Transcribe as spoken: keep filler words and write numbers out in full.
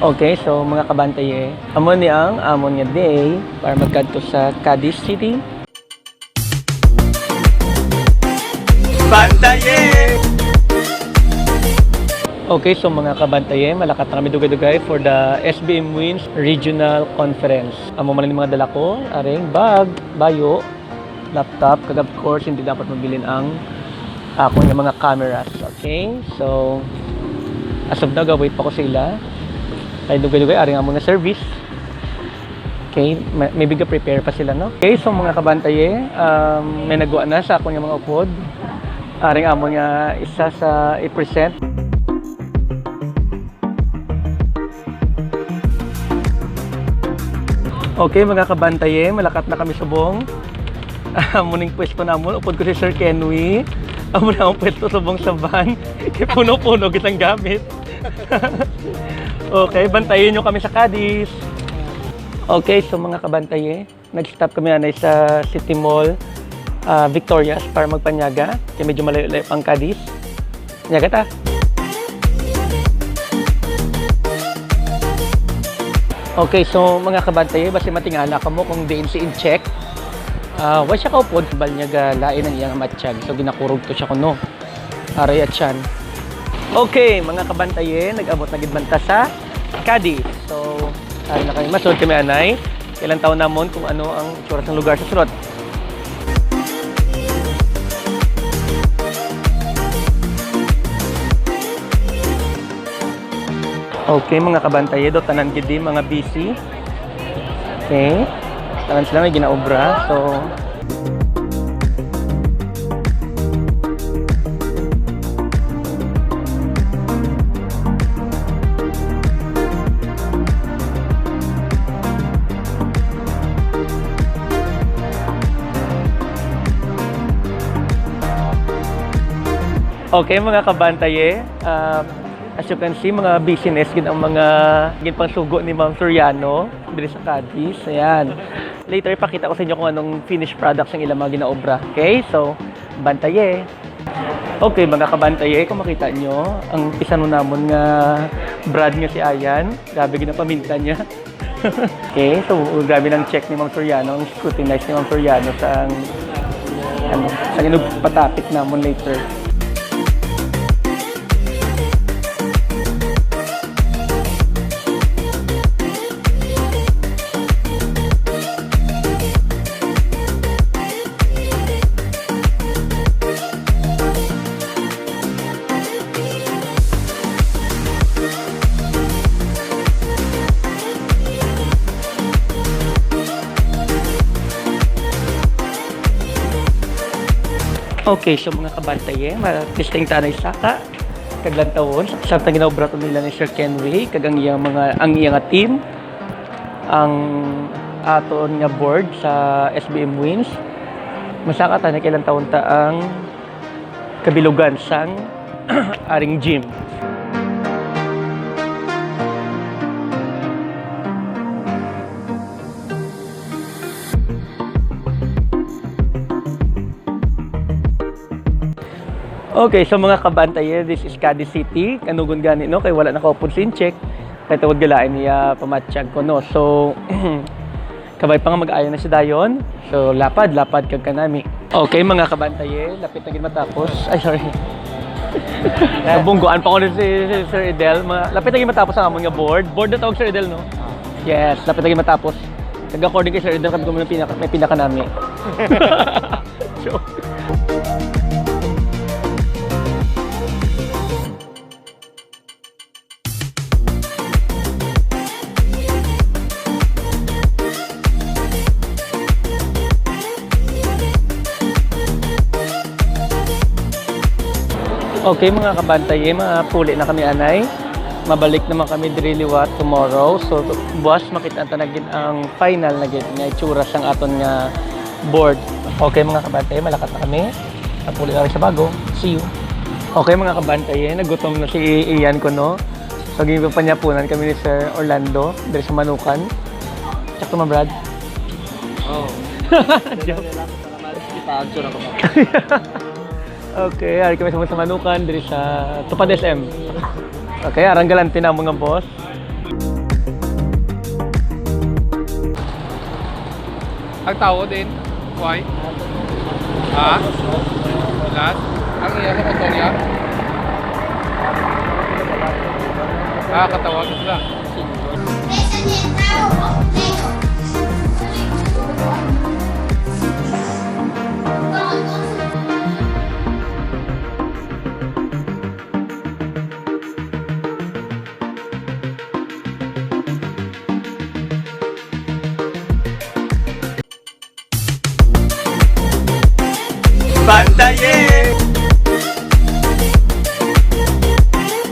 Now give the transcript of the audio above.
Okay, so mga kabantaye, amo ni ang amon nga day para magkadto sa Cadiz City. Bantaye! Okay, so mga kabantaye, malakat na kami dugay-dugay for the S B M Wins Regional Conference. Amo man ni mga dala ko, aring bag, bayo, laptop, kag of course, hindi dapat mabilin ang ako nga mga cameras. Okay? So, as of now, ga-wait pa ko sa ila. Kay dugay-dugay, aring amo na service. Okay? May, maybe ga-prepare pa sila, no? Okay, so mga kabantaye, um, may nagwa na sa akon nga mga upod. Aring amo nga isa sa i-present. Okay, mga kabantaye, malakat na kami subong. Amo ning pwesto namon, upod ko si Sir Kenwy. Amo na ang pwesto subong sa van. Kay puno-puno gid ang gamit. Okay, bantayin nyo kami sa Cadiz. Okay, so mga kabantaye, nag-stop kami anay sa City Mall, ah, Victorias para magpanyaga. Kay medyo malayo-layo pang Cadiz. Nyaga ta. Okay, so mga kabantaye, basi matingala kamo kung diin si Incheck. Ah, wa siya kaupod, bal niya ga lain ang iyang matsyag. So ginakurog to siya kuno. Aray at siyan. Okay, mga kabantaye, nag-abot na gid man ta sa Cadiz. So, ano na kami, masud kami anay. Kailan taon namon kung ano ang itsura sang lugar sa sulod. Okay, mga kabantaye, do tanan gid di mga busy. Okay. Tanan sila may ginaobra. So, okay, mga kabantaye, ah, as you can see, mga business gid ang mga ginpangsugo ni Ma'am Soriano diri sa Cadiz. Ayan. Later, ipakita ko sa inyo kung anong finished products ang ilang mga ginaobra. Okay? So, bantaye. Okay, mga kabantaye, kung makita nyo, ang pisanon namon nga brad nga si Ayan, grabe ginapaminta niya. Okay, so grabe ng check ni Ma'am Soriano, ang scrutinize ni Ma'am Soriano sa ang, ano, sa inugpatapit namon later. Okay, so mga kabantaye, ma-testing tanay saka kag lantawon. Samtang ginaobraton nila ni Sir Kenry, kag ang iyang mga, ang iyang team, ang aton nga board sa S B M Wins. Masaka ta na kailan taon ta ang kabilugan sang aring gym. Okay, so mga kabantaye, this is Cadiz City. Kanugon gani, no? Kay wala nakaupod si Incheck. Kay tungod galain niya pamatsyag ko, no? So, kabay pa nga mag-ayo na siya dayon. So, lapad, lapad kag kanami. Okay, mga kabantaye, lapit na gid matapos. Ay, sorry. Nabunggoan pa ko ni si, si Sir Edel. Mga, lapit na gid matapos ang amon nga board. Board na tawag, Sir Edel, no? Yes, lapit na gid matapos. Kag according kay Sir Edel, kami ko may pinaka, may pinakanami. Joke. Okay, mga kabantay, eh, mapuli na kami anay. Mabalik naman kami diri liwat tomorrow. So, buwas makita ta na gid ang final na gid nga itsura sang aton nga board. Okay, mga kabantay, malakat na kami. Napuli na rin sa bago. See you. Okay, mga kabantay, eh, nagutom na si Ian ko, no? So, ginpanyapunan kami ni Sir Orlando diri sa Manukan. Sakto man, Brad? Oh. Joke. Kita, answer ako. Okay, ari kami sa, sa Manukan, diri sa Tupad S M. Okay, arang galante na mga boss. Ang tao din, why? Ha? Lahat? Ang iya sa motor niya? Ah, katawag sila.